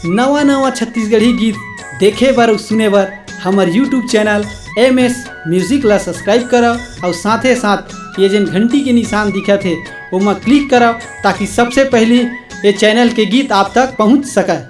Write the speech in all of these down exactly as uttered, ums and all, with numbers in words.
नवा नवा छत्तीसगढ़ी गीत देखे बर अउ सुने बर हमर YouTube channel M S music ला सब्सक्राइब करव अउ साथे साथ ये जेन घंटी के निशान दिखत हे ओमा क्लिक करव, ताकि सबसे पहली ये चैनल के गीत आप तक पहुंच सकय।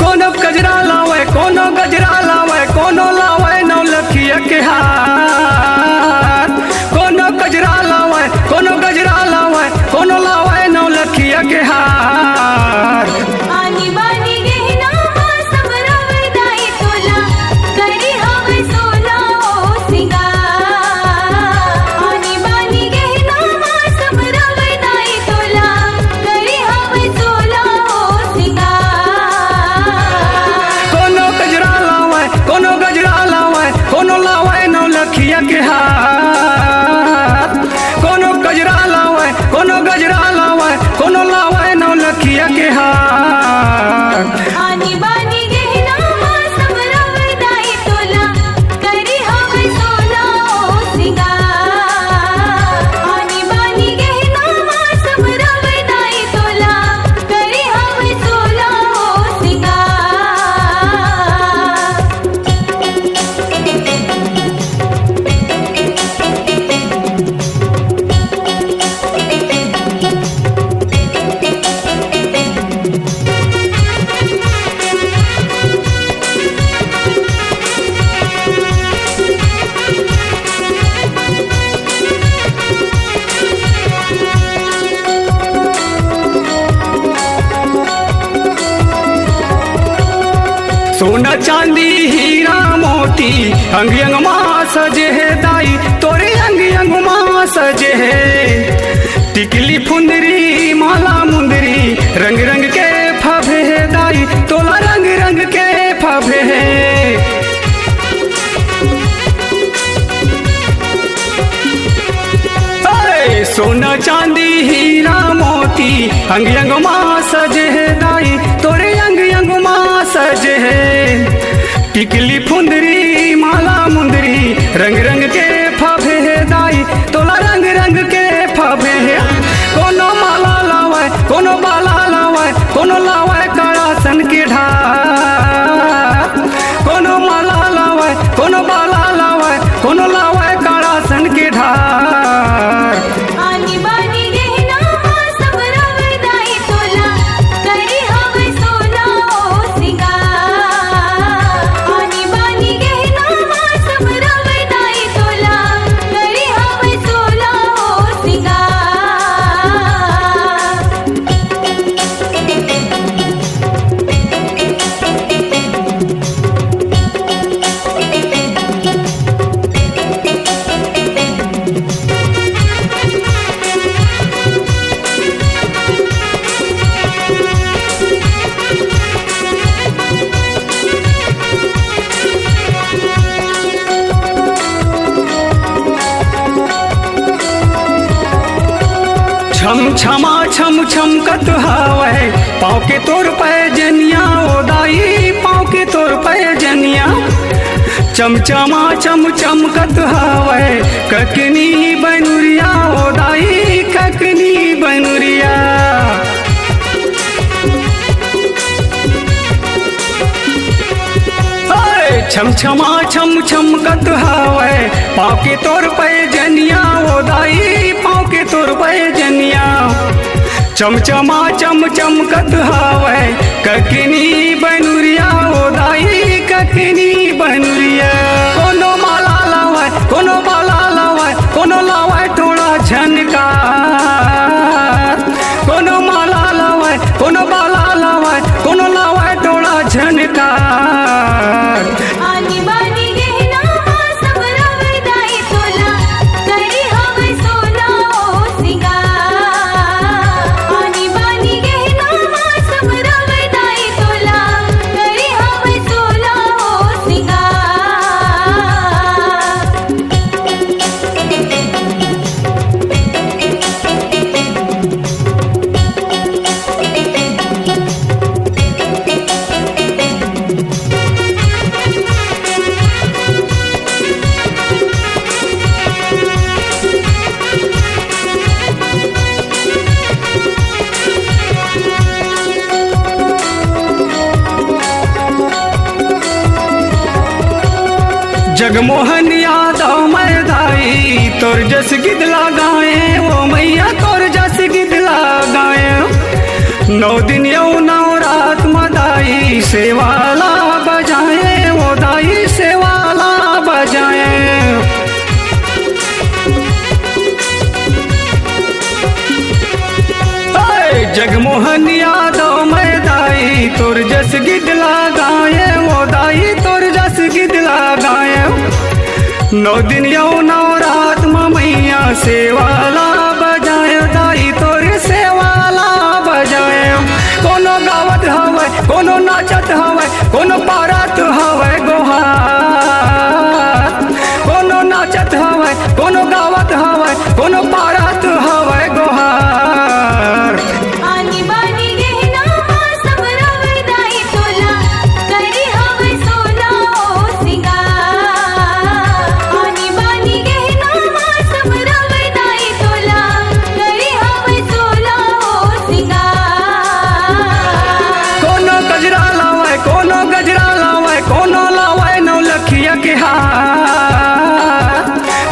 कोनो गजरा लावय, कोनो गजरा लावय, कोनो लावय नौलखिया के हार। कोनो गजरा लावय, कोनो गजरा लावय, कोनो लावय नौलखिया के हार। आनी बानी गहना मा सब रवै दाई तोला, करी हवै सोला ओ सिंगार। आनी बानी गहना मा सब रवै दाई तोला, करी हवै सोला ओ सिंगार। कोनो गजरा लावय, कोनो गजरा लावय, कोनो लावय नौलखिया के हार। कोनो गजरा लावय, कोनो गजरा लावय, कोनो लावय नौलखिया के हार। आनी बानी गहना मा सब रवै दाई तोला, करी हवै सोला ओ सिंगार। आनी बानी गहना मा सब रवै दाई तोला, करी हवै सोला ओ सिंगार। सोना चांदी हीरा मोती अंग अंग मा सजे हे दाई, तोरे अंग अंग मा सजे हे। टिकली फुंदरी माला मुंदरी रंग रंग के फबे हे दाई, तोला रंग रंग के फबे हे। ए, सोना चांदी हीरा मोती अंग अंग मा सजे हे दाई, तोरे अंग अंग मा सजे हे। टिकली फुंदरी माला मुंदरी रंग रंग के फबे हे दाई, तोला रंग रंग के फबे हे। कोनो माला लावय, कोनो बाला लावय, कोनो लावय कड़ा सन के ढार। कोनो माला लावय, कोनो बाला लावय, कोनो लावय कड़ा सन के ढार। आनी बानी गहना मा सब रवै दाई तोला, करी हवै सोला ओ सिंगार। आनी बानी गहना मा सब रवै दाई तोला, करी हवै सोला ओ सिंगार। छम छमा छम छमकत हवय पाँव के तोर पैजनिया ओ दाई, पाँव के तोर पैजनिया। चमचमा चम चमकत हवय ककनी बनुरिया ओ दाई, ककनी बनुरिया। ओए, छमछमा छम छमकत हवय पाँव के तोर पैजनिया ओ दाई, पाँव के तोर पैजनिया। चमचमा चम चमकत हवय ककनी बनुरिया ओ दाई, ककनी बनुरिया। कोनो माला लावय, कोनो बाला लावय, कोनो लावय टोड़ा झनकार। कोनो माला लावय, कोनो बाला लावय, कोनो लावय टोड़ा झनकार। आनी बानी गहना मा सब रवय दाई तोला, करी हवय सोना ओ सिंगार। आनी बानी गहना मा सब रवय दाई तोला, करी हवय सोना ओ जगमोहन यादव मैं दाई, तोर जस गिदला गाए, ओ मैया तोर जस गिदला गाए। नौ दिन यौ नौ रात म दाई सेवाला बजाए, ओ दाई सेवाला बजाए। जगमोहन यादव मैं दाई, तोर जस गिदला गाए, ओ दाई तोर जस गिदला गाए। नौ दिन यौ नौ रात म मैया सेवाला बजाए, दाई तोर सेवाला बजाए। कोनो गावत हवय, कोनो नाचत हवय, कोनो पारत हवय गोहार। कोनो नाचत हवय, कोनो गावत हवय, कोनो पारत हवय गोहार। आनी बानी गहना मा समरावे दाई तोला, करे हवय सोला ओ सिंगार। आनी बानी गहना मा समरावे दाई तोला, करे हवय सोला ओ सिंगार। कोनो गजरा लावय, कोनो गजरा लावय, कोनो लावय नौलखिया के हार।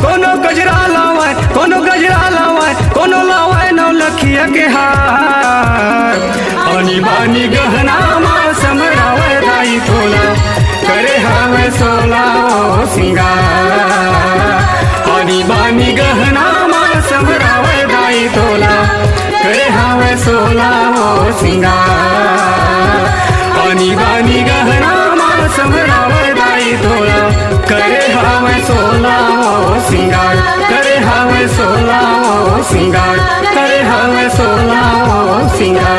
कोनो गजरा लावय, कोनो गजरा लावय, कोनो लावय नौलखिया के हार। आनी बानी गहना मा समरावय दाई तोला, करे हवय सोला ओ सिंगार। आनी बानी गहना मा समरावय दाई तोला, करे हवय सोला ओ सिंगार। आनी बानी गहना मा समरावय दाई तोला, करे हवय सोला ओ सिंगार, करे हवय सोला ओ सिंगार, करे हवय सोला ओ सिंगार।